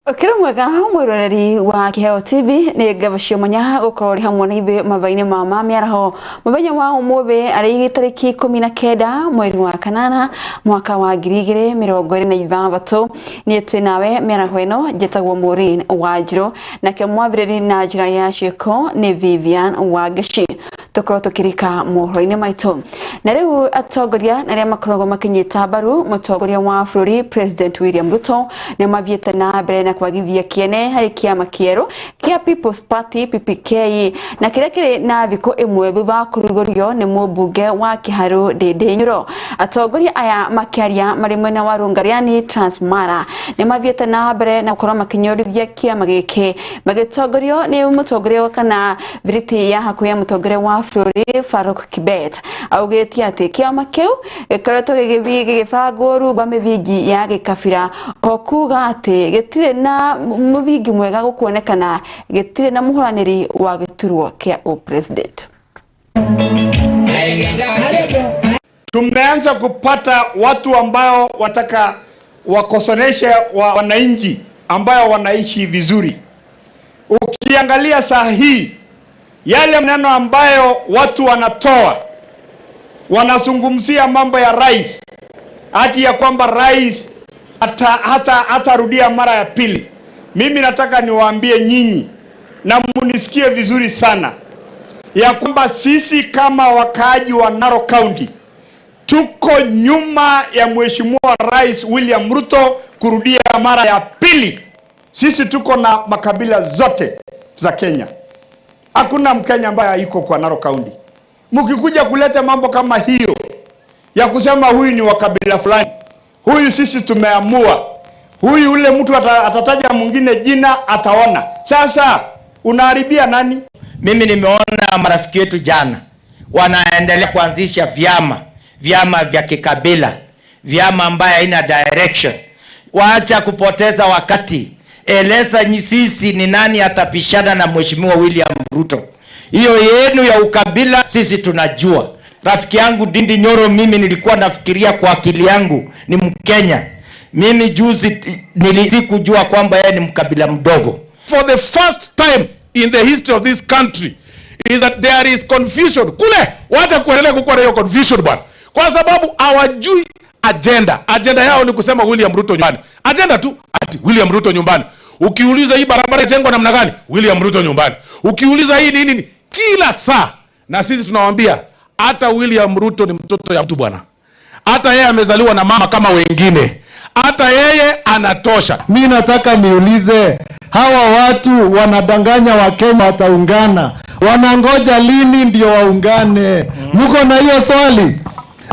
Ũkĩrĩ mwega mwĩroreri wa Kĩheo TV, nĩ ngabo cia mwanya gũkorwo ũrĩ hamwe na ithuĩ mathaa-inĩ ma mĩaraho mũthenya wa ũmũthĩ, arĩ tarĩki 19 mweri wa kanana mwaka wa 2026. Niĩ twĩ nawe mĩaraho ĩno, njĩtagwo Maureen Wanjirũ, nake mwambĩrĩri na njĩra ya ciĩko nĩ Vivian Wangeci. Tũkorwo tũkĩrika mohoro-inĩ maitũ na rĩu, atongoria na arĩa makoragwo makĩnyita mbaru mũtongoria wa bũrũri President William Ruto nĩ mathiĩte na mbere na kwagithia kĩene harĩ kĩama kĩerũ kĩa People's Party, PPK, na kĩrĩa kĩrĩ na thikũ ĩmwe thutha wa kũrugũrio nĩ mũmbunge wa Kĩharũ Ndĩndĩ Nyoro. Atongoria aya makĩaria marĩ mwena wa Rũngariani, Transmara, nĩ mathiĩte na mbere na gũkorwo makĩnyorithia kĩama gĩkĩ magĩtongorio nĩ mũtongoria kana thiriti ya hakuhĩ ya mũtongoria wa bũrũri Faruk Kibet. Augĩte atĩ kĩama kĩu gĩkoretwo gĩgĩthiĩ gĩgĩbangwo rungu rwa mĩthingi ya gĩkabira, o kuga atĩ gĩtirĩ na mũthingi mwega gũkuonekana gĩtirĩ na mũhũranĩri wa gĩturwa kĩa ũpresident. Tumeanza kupata watu ambao wataka wakosanishe wa wananchi ambao wanaishi vizuri. Ukiangalia saa hii yale maneno ambayo watu wanatoa, wanazungumzia mambo ya rais, hati ya kwamba rais hata hatarudia mara ya pili. Mimi nataka niwaambie nyinyi na munisikie vizuri sana ya kwamba sisi kama wakaaji wa Narok County tuko nyuma ya Mheshimiwa Rais William Ruto kurudia mara ya pili. Sisi tuko na makabila zote za Kenya. Hakuna Mkenya ambaye hayuko kwa Narok County. Mkikuja kuleta mambo kama hiyo ya kusema huyu ni wa kabila fulani, huyu sisi tumeamua, huyu ule mtu atataja mwingine jina ataona. Sasa unaharibia nani? Mimi nimeona marafiki wetu jana wanaendelea kuanzisha vyama vya kikabila, vyama ambayo haina direction. Waacha kupoteza wakati, eleza sisi ni nani atapishana na Mheshimiwa William Ruto. Hiyo yenu ya ukabila sisi tunajua. Rafiki yangu Ndindi Nyoro, mimi nilikuwa nafikiria kwa akili yangu ni Mkenya. Mimi juzi nilisikujua kwamba yeye ni mkabila mdogo. For the first time in the history of this country is that there is confusion. Kule wacha kuendelea kukuwa na hiyo confusion, bwana, kwa sababu hawajui agenda. Agenda yao ni kusema William Ruto nyumbani, agenda tu ati William Ruto nyumbani. Ukiuliza hii barabara ijengwa namna gani, William Ruto nyumbani. Ukiuliza hii nini nini, kila saa. Na sisi tunawaambia hata William Ruto ni mtoto ya mtu, bwana, hata yeye amezaliwa na mama kama wengine, hata yeye anatosha. Mi nataka niulize, hawa watu wanadanganya Wakenya wataungana, wanangoja lini ndio waungane? Mko na hiyo swali?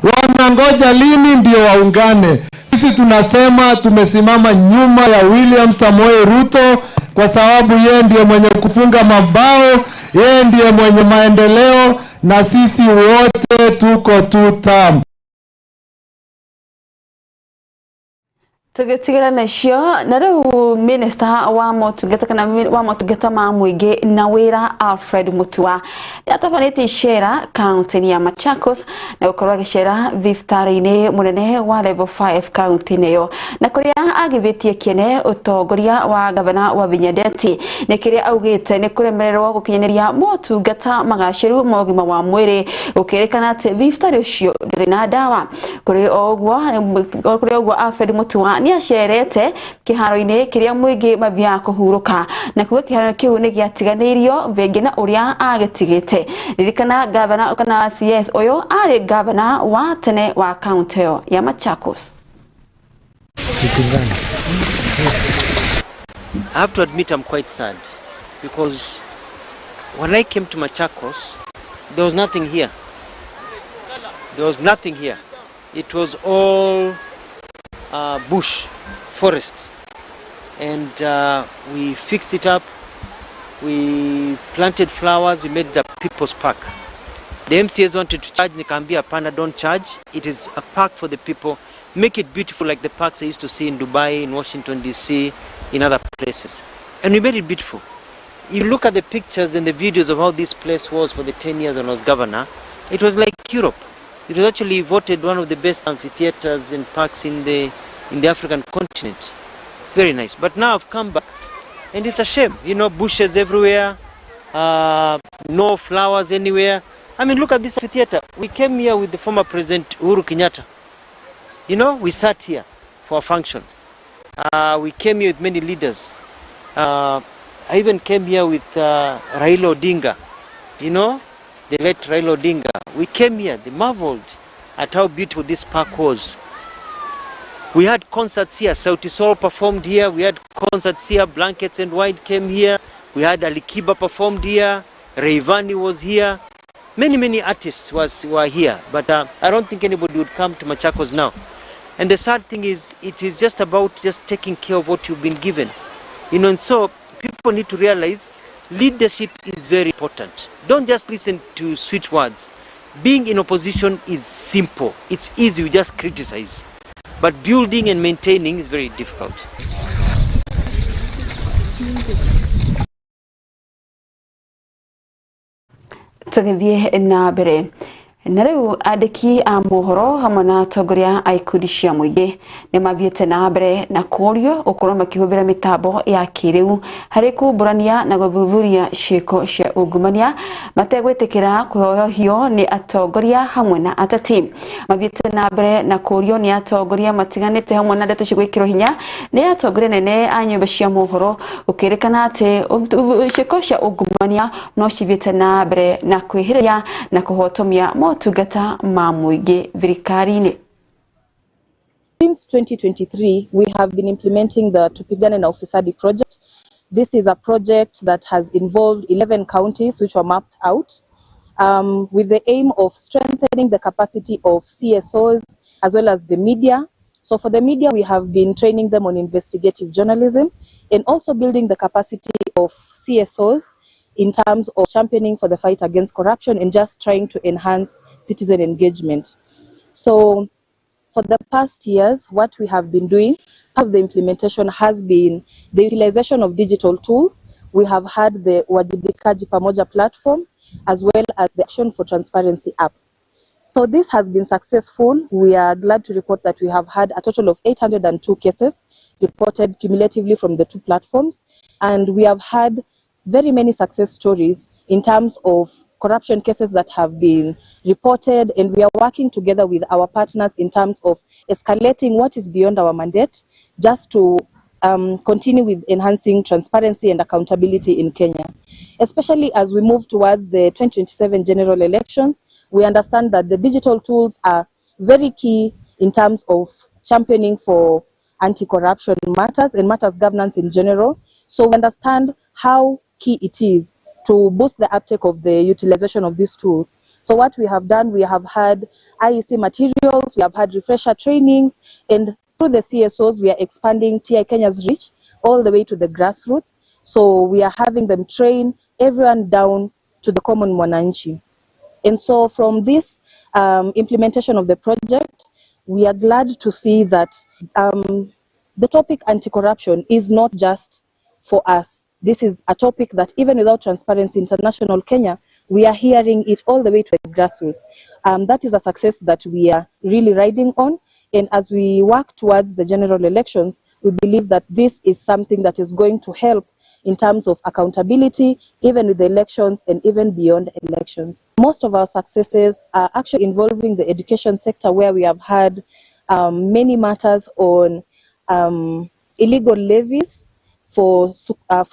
Wanangoja lini ndio waungane? Sisi tunasema tumesimama nyuma ya William Samoei Ruto kwa sababu yeye ndiye mwenye kufunga mabao, yeye ndiye mwenye maendeleo, na sisi wote tuko two term. Tũgĩtigĩra nacio na rĩu, minista wa motungata kana wa motungata ma mũingĩ na wĩra Alfred Mutua nĩatabanĩtie icera kaunti-inĩ ya Machakos na gũkorwo agĩcera thibitarĩ-inĩ mũnene wa level 5 kaunti-inĩ ĩyo, na kũrĩa agithĩtie kĩene ũtongoria wa gavana wa Wavinya Ndeti nĩ kĩrĩa augĩte nĩ kũremererwo gũkinyanĩria motungata magacĩru ma ũgima wa mwĩrĩ, gũkĩrĩkana atĩ thibitarĩ ũcio ndũrĩ na ndawa. Kũrĩ o ũguo Alfred Mutua nĩ acerete kĩharo-inĩ kĩrĩa mũingĩ mathiaga kũhurũka na kuga kĩharo kĩu nĩ gĩatiganĩirio thengia na ũrĩa agĩtigĩte. Ririkana gavana kana CS ũyũ arĩ gavana wa tene wa kaunti ĩyo ya Machakos. I have to admit I'm quite sad because when I came to Machakos, there was nothing here. There was nothing here. It was all bush, forest. And we fixed it up. We planted flowers. We made it a people's park. The MCAs wanted to charge. Nikaambia, "Hapana, don't charge. It is a park for the people. Make it beautiful like the parks I used to see in Dubai, in Washington DC, in other places." And we made it beautiful. You look at the pictures and the videos of how this place was for the 10 years when I was governor, it was like Europe. It was actually voted one of the best amphitheaters and parks in the African continent. Very nice. But now I've come back and it's a shame. You know, bushes everywhere, no flowers anywhere. I mean, look at this theater. We came here with the former president Uhuru Kenyatta. You know, we sat here for a function. We came here with many leaders. I even came here with Raila Odinga, you know, the late Raila Odinga. We came here, they marveled at how beautiful this park was. We had concerts here. Sauti Sol performed here. We had concerts here. Blankets and Wine came here. We had Alikiba performed here. Rayvanny was here. Many, many artists were here. But I don't think anybody would come to Machakos now. And the sad thing is, it is just about just taking care of what you've been given. You know, and so people need to realize leadership is very important. Don't just listen to sweet words. Being in opposition is simple. It's easy, you just criticize. But building and maintaining is very difficult. Tũgĩthiĩ na mbere na rĩu andĩki a mohoro hamwe na atongoria a ikundi cia mũingĩ nĩ mathiĩte na mbere na kũũrio gũkorwo makĩhũthĩra mĩtambo ya kĩrĩu harĩ kumbũrania na gũthuthuria ciĩko cia ungumania mategwĩtĩkĩra kũhoyohio nĩ atongoria hamwe na ateti. Mathiĩte na mbere na kũũrio nĩ atongoria matiganĩte hamwe na ndeto cigwĩkĩrwo hinya nĩ atongoria nene a nyũmba cia mohoro gũkĩrĩkana atĩ ciĩko cia ungumania no cithiĩte na mbere na kwĩhĩrĩria na kũhotomia motungata ma mũingĩ thirikari-inĩ. Since 2023, we have been implementing the Tupigane na Ufisadi project. This is a project that has involved 11 counties which were mapped out with the aim of strengthening the capacity of CSOs as well as the media. So for the media, we have been training them on investigative journalism and also building the capacity of CSOs in terms of championing for the fight against corruption and just trying to enhance citizen engagement. So for the past years, what we have been doing, part of the implementation has been the utilization of digital tools. We have had the Uwajibikaji Pamoja platform, as well as the Action for Transparency app. So this has been successful. We are glad to report that we have had a total of 802 cases reported cumulatively from the two platforms. And we have had very many success stories in terms of corruption cases that have been reported, and we are working together with our partners in terms of escalating what is beyond our mandate, just to continue with enhancing transparency and accountability in Kenya. Especially as we move towards the 2027 general elections, we understand that the digital tools are very key in terms of championing for anti-corruption matters and matters governance in general. So we understand how key it is to boost the uptake of the utilization of these tools. So what we have done, we have had IEC materials, we have had refresher trainings, and through the CSOs, we are expanding TI Kenya's reach all the way to the grassroots. So we are having them train everyone down to the common mwananchi. And so from this implementation of the project, we are glad to see that the topic anti-corruption is not just for us. This is a topic that even without Transparency International Kenya, we are hearing it all the way to the grassroots. That is a success that we are really riding on. And as we work towards the general elections, we believe that this is something that is going to help in terms of accountability, even with the elections and even beyond elections. Most of our successes are actually involving the education sector, where we have had many matters on illegal levies for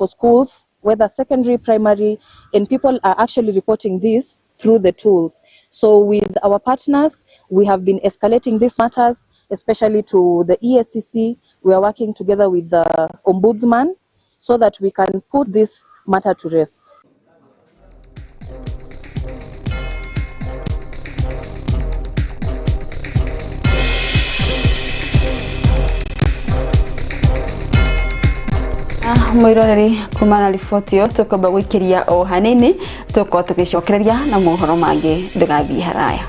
schools, whether secondary, primary, and people are actually reporting this through the tools. So with our partners, we have been escalating these matters, especially to the EACC. We are working together with the Ombudsman so that we can put this matter to rest. Mwiroreri kumana na riboti ĩyo tũkwamba gũikĩria o hanini tũkorwo tũgĩcokereria na mohoro mangĩ ndũgathiĩ haraya.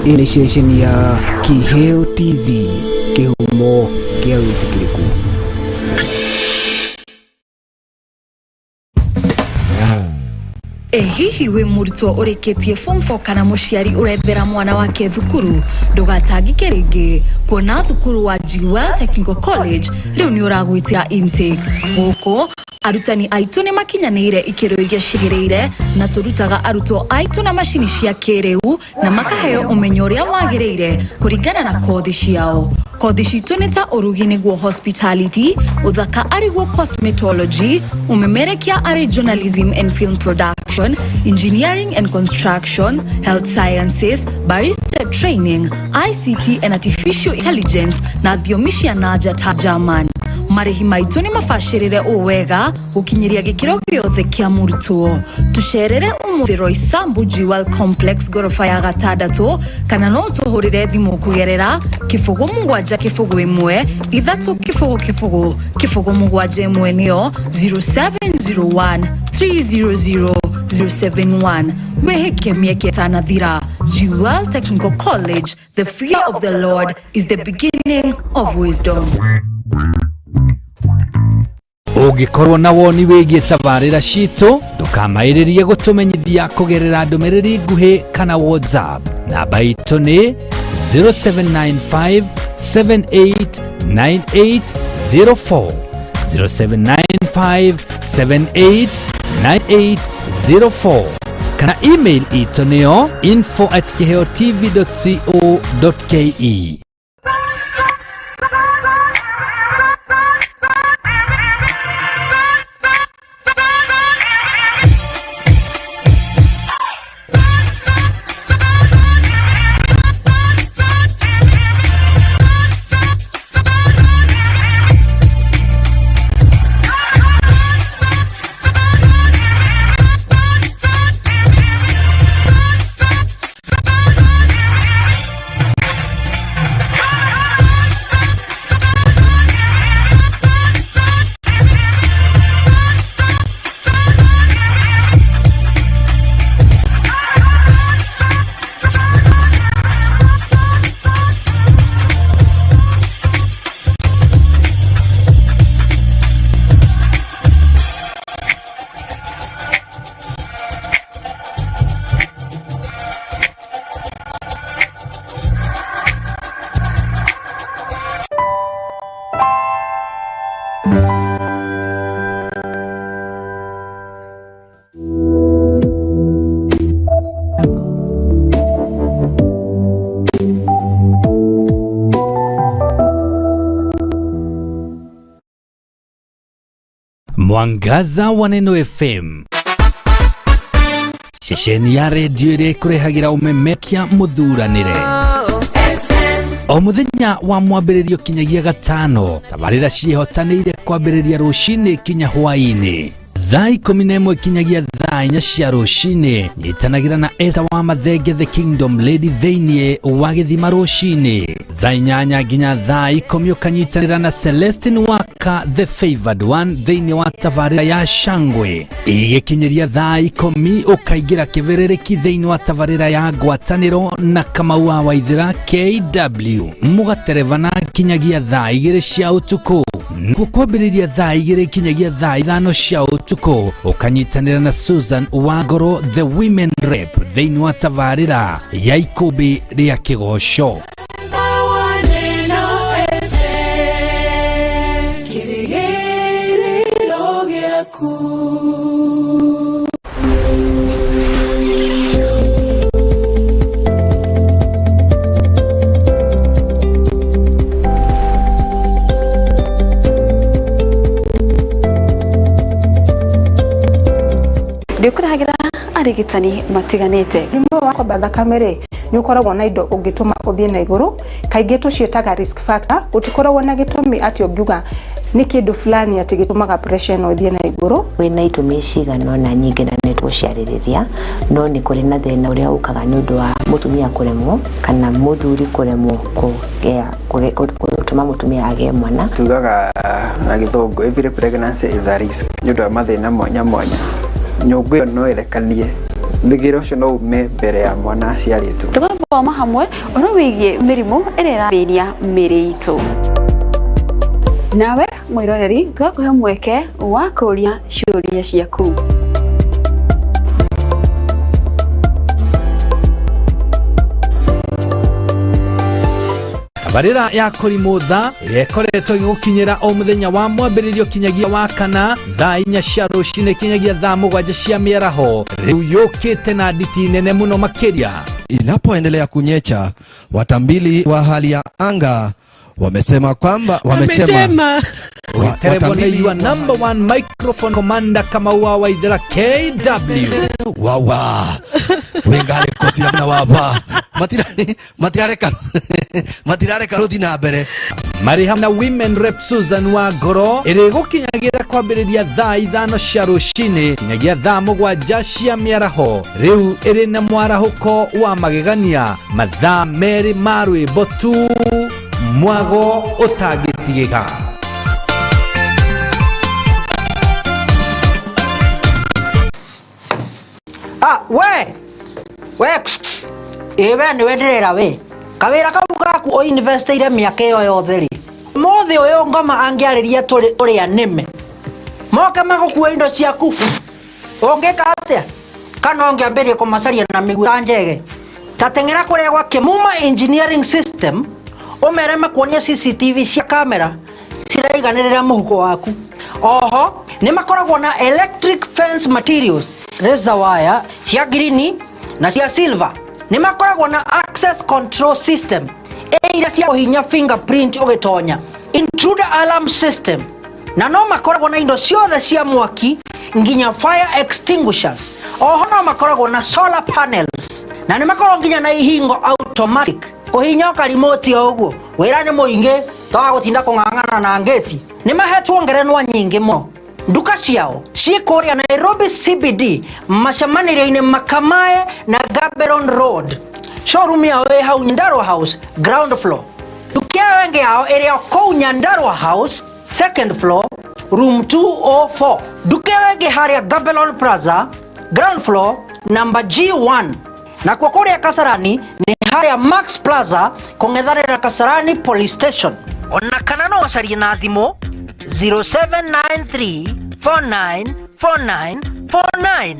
Ĩĩ nĩ ceceni ya Kiheo TV, kĩhumo kĩa wĩtĩkĩrĩku. Ĩ hihi wĩ mũrutwo ũrĩkĩtie form 4 kana mũciari ũrethera mwana wake thukuru? Ndũgatangĩke rĩngĩ kuona thukuru wa Jewel Technical College rĩu nĩ ũragwĩtĩra intake. Gũkũ arutani aitũ nĩ makinyanĩire ikĩro iria ciagĩrĩire na tũrutaga arutwo aitũ na macini cia kĩrĩu na makaheo ũmenyo ũrĩa wagĩrĩire kũringana na kothi ciao. Kothi citũ nĩ ta ũrugi nĩguo hospitality, ũthaka arĩguo cosmetology, ũmemerekia arĩ journalism and film production, engineering and construction, health sciences, barista training, ICT and artificial intelligence na thiomi cia nanja ta German. Marĩhi maitũ nĩ mabacĩrĩre ũũ wega gũkinyĩria gĩkĩro gĩothe kĩa mũrutwo. Tũcerere ũmũthĩ Roysambu Jewel Complex ngoroba ya gatandatũ kana no tũhũrĩre thimũ kũgerera 0 7 0 1 3 0 0 0 7 1 nĩyo 0701 300 071. Wĩhĩke mĩeke ĩtanathira. Jewel Technical College, the fear of the Lord is the beginning of wisdom. Ũngĩkorwo na woni wĩgiĩ tabarĩra citũ, ndũkamaĩrĩrie gũtũmenyithia kũgerera ndũmĩrĩri nguhĩ kana WhatsApp. Namba itũ nĩ 0795 789804, 0795 789804, kana email itũ nĩyo info@kiheotv.co.ke. Mwangaza wa Neno FM, ceceni ya redio ĩrĩa ĩkũrehagĩra ũmemekia mũthuranĩre o mũthenya wa mwambĩrĩrio kinyagia gatano. Tabarĩra ciĩhotanĩire kwambĩrĩria rũcinĩ kinya hwaĩ-inĩ thaa 11 kinyagia thaa 4 cia rũcinĩ. Nyitanagĩra na Esa wa Mathenge the Kingdom Lady thĩinĩ wa gĩthima rũcinĩ thaa 8 nginya thaa 10, ũkanyitanĩra na Celestine Waka the Favored One thĩinĩ wa tabarĩra ya Shangwe. Igĩkinyĩria thaa 10 ũkaingĩra kĩbĩrĩrĩki thĩinĩ wa tabarĩra ya ngwatanĩro na Kamau wa Waithĩra KW, mũgaterebana kinyagia thaa 2 cia ũtukũ. Nakuo kwambĩrĩria thaa 2 kinyagia thaa 5 cia ũtukũ ũkanyitanĩra na Susan Wangoro the Women Rep thĩinĩ wa tabarĩra ya ikũmbĩ rĩa kĩgoco. Ndĩkũrehagĩra arigitani matiganĩte. Mũrimũ wa kwamba thakame rĩ, nĩ ũkoragwo na indo ũngĩtũma ũthiĩ na igũrũ, kaingĩ tũciĩtaga risk factor. Gũtikoragwo na gĩtũmi atĩ ũngiuga nĩ kĩndũ fulani atĩ gĩtũmaga pressure ĩno ĩthiĩ na igũrũ. Kwĩna itũmi cigana ũna nyingĩ na nĩ tũgũciarĩrĩria, no nĩ kũrĩ na thĩna ũrĩa ũkaga nĩ ũndũ wa mũtumia kũremwo kana mũthuri kũremwo gũtũma mũtumia agĩe mwana. Tugaga na gĩthũngũ every pregnancy is a risk nĩ ũndũ wa mathĩna mwanya mwanya. Nyũngũ ĩyo no ĩrekanie, thigiro ũcio no ume mbere ya mwana aciarĩtwo. Tũgathoma hamwe ũhoro wĩgiĩ mĩrimũ ĩrĩa ĩrathĩnia mĩĩrĩ itũ. Nawe mwĩroreri tũgakũhe mweke wa kũũria ciũria ciaku. Tabarĩra ya Kũrimũ Tha ĩrĩa ĩkoretwo ĩgĩgũkinyĩra o mũthenya wa mwambĩrĩrio kinyagia wa kana thaa 4 cia rũcinĩ kinyagia thaa 7 cia mĩaraho, rĩu yũkĩte na nditi nene mũno makĩria. Inapoendelea kunyecha, watambili wa hali ya anga wamesema kwamba wamechema Ũgĩterebwo nĩ your number one microphone commander Kamau wa Waithera KW. Wawa wengari kosia na wapa matirareka matirareka ruthi na mbere. Marĩ hamwe na Women Rep Susan wa Ngoro ĩrĩgũkinyagira kwambĩrĩria thaa 5 cia rũcinĩ kinyagia thaa 7 cia mĩaraho. Rĩu ĩrĩ na mwarahũko wa magegania, mathaa 2 ma rwĩmbo tu, mwago ũtangĩtigĩka. Ah, we we ĩ we nĩwe ndĩrera we kawĩra kau gaku ũinvestĩire mĩaka ĩyo yothe rĩ, mũthĩ ũyũ ngoma angĩarĩria tũrĩa nĩme moke magũkua indo ciaku, ũngĩka atĩa? Kana ũngĩambĩrĩria kũmacaria na mĩguĩ ta njege? Ta teng'era kũrĩa gwa Kĩmuma Engineering System ũmere makuonie CCTV cia kamera ciraiganĩrĩra mũhuko waku. Oho nĩ makoragwo na electric fence materials, razor wire cia green na cia silver. Nĩ makoragwo na access control system iria cia kũhihinya fingerprint ũgĩtonya, intruder alarm system, na no makoragwo na indo ciothe cia mwaki nginya fire extinguishers. Oho no makoragwo na solar panels na nĩ makoragwo nginya na ihingo automatic kũhihinya karimoti o ũguo. Wĩra nĩ mũingĩ toga gũtinda kũng'ang'ana na ngĩti. Nĩ mahetwo ngerenwa nyingĩ mũno. Nduka ciao ciĩ kũrĩa Nairobi CBD macemanĩrio-inĩ Makamae na Gaborone Road. Showroom yao ĩ hau Nyandarua House ground floor. Nduka ĩyo ĩngĩ yao ĩrĩ o kũu Nyandarua House second floor room 204. Nduka ĩyo ĩngĩ harĩa Gaborone Plaza ground floor number G1. Nakuo kũrĩa Kasarani nĩ harĩa Max Plaza kũng'ethanĩra Kasarani Police Station. Ona kana no ũcarie na thimũ 0793494949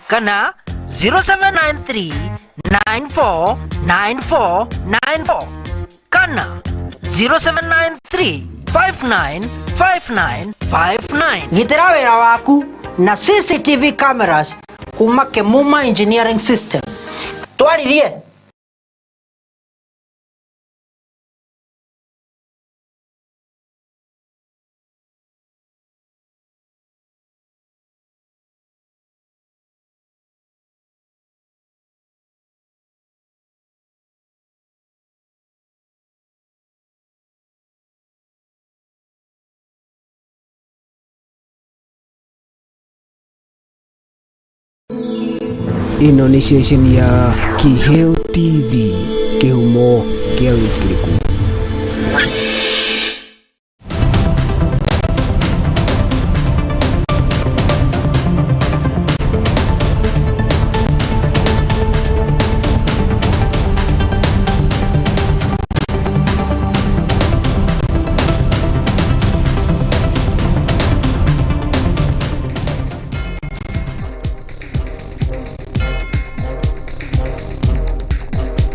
kana 0793949494 kana 0793595959. Gitĩra wĩra waku na CCTV cameras kuma Kĩmuma Engineering System. Twaririe. Ĩno nĩ ceceni ya Kĩheo TV, kĩhumo kĩa wĩtĩkĩrĩku.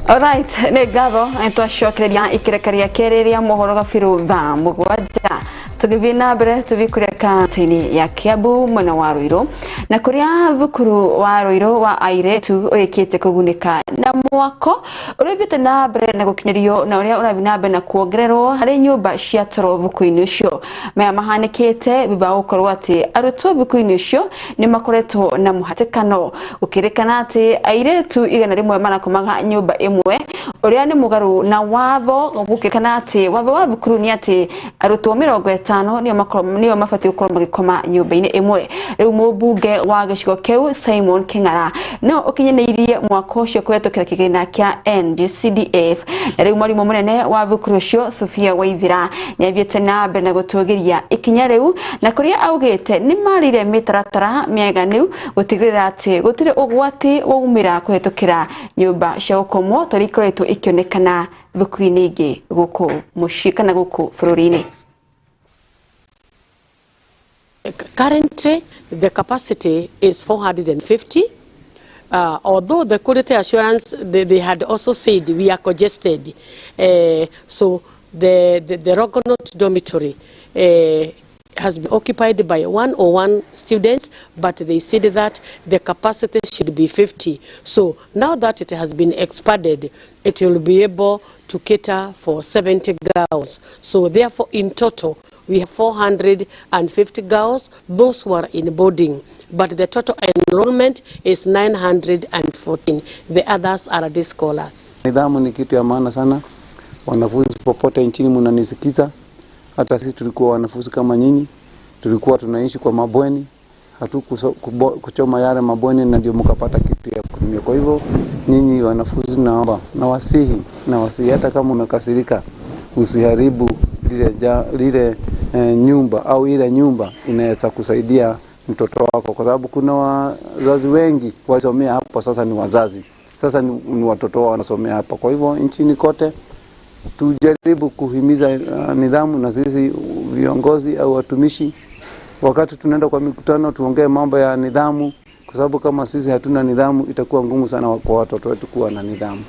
Alright, nĩ ngatho nĩ twacokereria ikĩreka rĩa kerĩ rĩa mohoro gabiru thaa 7. Tũgĩthiĩ na mbere tũthiĩ kũrĩa kaunti-inĩ ya Kiambu mwena wa Ruiru, na kũrĩa thukuru wa Ruiru wa airĩtu ũrĩkĩtie kũgunĩka na mwako ũrĩa ũthiĩte na mbere na gũkinyĩrio na ũrĩa ũrathiĩ na mbere na kuongererwo harĩ nyũmba cia toro thukuru-inĩ ũcio. Maya mahanĩkĩte thutha wa gũkorwo atĩ arutwo thukuru-inĩ ũcio nĩ makoretwo na mũhatĩkano, gũkĩrĩkana atĩ airĩtu 100 marakomaga nyũmba ĩmwe, ũrĩa nĩ mũgarũ na watho, gũkĩrĩkana atĩ watho wa thukuru nĩ atĩ arutwo 50 nĩo mabatiĩ gũkorwo magĩkoma nyũmba-inĩ ĩmwe. Rĩu mũmbunge wa gĩcigo kĩu Simon Kĩng'ara no ũkinyanĩirie mwaka ũcio kũhetũkĩra kĩgĩna kĩa NGCDF, na rĩu mwarimũ mũnene wa thukuru ũcio Sophia Waithira nĩathiĩte na mbere na gũtũgĩria ikinya rĩu, na kũrĩa augĩte nĩ marire mĩtaratara mĩaganu gũtigĩrĩra atĩ gũtirĩ ũgwati waumĩra kũhetũkĩra nyũmba cia gũkomwo tondũ ikoretwo ikĩonekana thukuru-inĩ ingĩ gũkũ mũciĩ kana gũkũ bũrũri-inĩ. Currently, the capacity is 450. Although the quality assurance, they had also said we are congested. So the Longonot dormitory has been occupied by 101 students, but they said that the capacity should be 50. So now that it has been expanded, it will be able to cater for 70 girls. So therefore, in total, we have 450 girls, those who are in boarding. But the total enrollment is 914. The others are day scholars. Nidhamu ni kitu ya maana sana. Wanafunzi popote nchini mnanisikiza. Hata sisi tulikuwa wanafunzi kama nyinyi, tulikuwa tunaishi kwa mabweni, hatukuchoma yale mabweni na ndio mkapata kitu ya kutumia. Kwa hivyo nyinyi wanafunzi, naomba nawasihi hata kama umekasirika usiharibu lile nyumba au ile nyumba inaweza kusaidia mtoto wako, kwa sababu kuna wazazi wengi walisomea hapo, sasa ni wazazi, sasa ni watoto wao wanasomea hapa. Kwa hivyo nchini kote tujaribu kuhimiza nidhamu, na sisi viongozi au watumishi wakati tunaenda kwa mikutano tuongee mambo ya nidhamu, kwa sababu kama sisi hatuna nidhamu itakuwa ngumu sana kwa watoto wetu kuwa na nidhamu.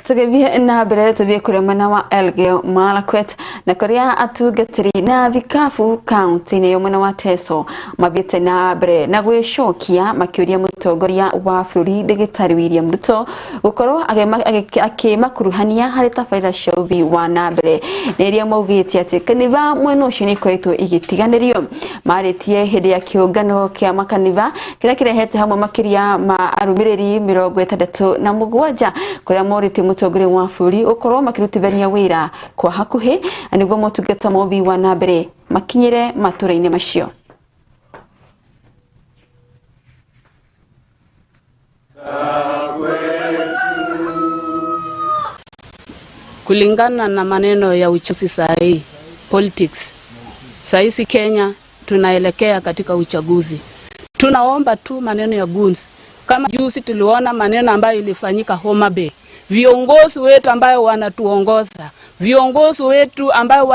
Tugithie na mbere tuthie kuria mwena wa Elgeyo Marakwet na kuria atungatĩri na thikabu kaunti-inĩ ya mwena wa Teso mathiĩte na mbere na gwĩcokia makĩũria mũtongoria wa bũrũri ndagĩtarĩ William Ruto gũkorwo akĩmakuruhania harĩ tabarĩra cia ũthii wa na mbere na iria maugĩte atĩ kanitha mwena ũcio nĩ ikoretwo igĩtiganĩrio. Marĩtie hĩndĩ ya kĩũngano kĩa makanitha kĩrĩa kĩrehete hamwe makĩria ma arũmĩrĩri 67 kũrĩa morĩtie mũtongoria wa bũrũri ũkorwo makĩrutithania wĩra kwa hakuhĩ na nĩguo motungata ma ũthii wa na mbere makinyĩre matũra-inĩ macio. Kulingana na maneno ya uchaguzi saa hii, politics saa hizi Kenya tunaelekea katika uchaguzi. Tunaomba tu maneno ya goons. Kama juzi tuliona maneno ambayo ilifanyika Homa Bay. Viongozi wetu ambayo wanatuongoza, viongozi wetu ambayo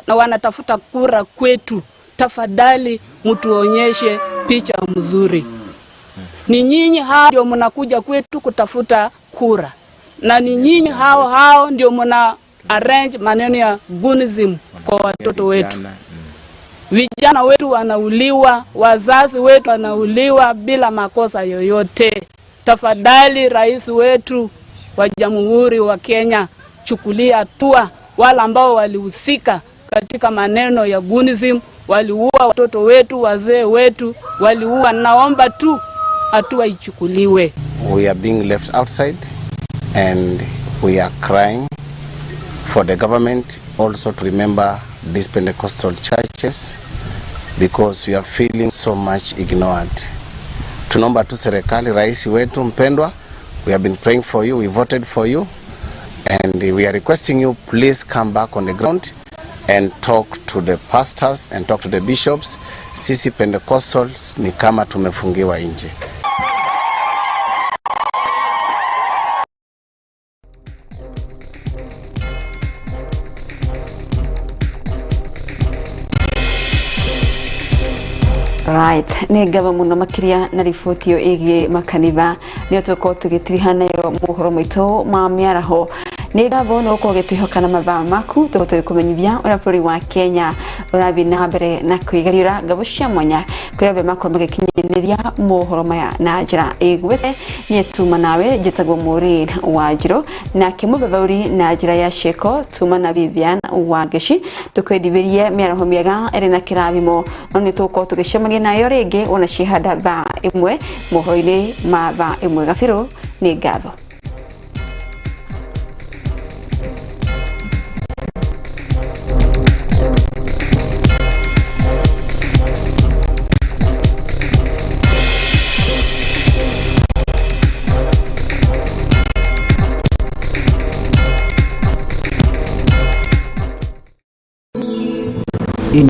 wanatafuta kura kwetu, tafadhali mtuonyeshe picha mzuri. Ni nyinyi hao ndio mnakuja kwetu kutafuta kura, na ni nyinyi hao ndio mna arrange maneno ya goonism kwa watoto wetu. Vijana wetu wanauliwa, wazazi wetu wanauliwa bila makosa yoyote. Tafadhali rais wetu wa Jamhuri wa Kenya, chukulia hatua wale ambao walihusika katika maneno ya goonism, waliua watoto wetu, wazee wetu, waliua. Naomba tu hatua ichukuliwe. We are being left outside and we are crying for the government also to remember these Pentecostal churches because we are feeling so much ignored. Tunaomba tu serikali, rais wetu mpendwa, we have been praying for you, we voted for you, and we are requesting you, please come back on the ground and talk to the pastors and talk to the bishops. Sisi Pentecostals ni kama tumefungiwa nje. Right, nĩ ngatho mũno makĩria na riboti ĩyo ĩgiĩ makanitha nĩyo tũgũkorwo tũgĩtiriha nayo mohoro maitũ ma mĩaraho. Nĩ ngatho nĩ gũkorwo ũgĩtwĩhoka na mathaa maku, tũgũkorwo tũgĩkũmenyithia ũrĩa bũrũri wa Kenya ũrathiĩ na mbere na kwĩgariũra ngabo cia mwanya kũrĩa othe makorwo magĩkinyanĩria mohoro maya na njĩra ĩgwĩte. Niĩ tuma nawe njĩtagwo Maureen Wanjirũ, nake mũthathaũri na njĩra ya ciĩko tuma na Vivian Wangeci. Tũkwendithĩrie mĩaraho mĩega ĩrĩ na kĩrathimo, no nĩ tũgũkorwo tũgĩcemania nayo rĩngĩ ona ciĩhanda thaa 1 mohoro-inĩ ma thaa 1 gabirũ. Nĩ ngatho.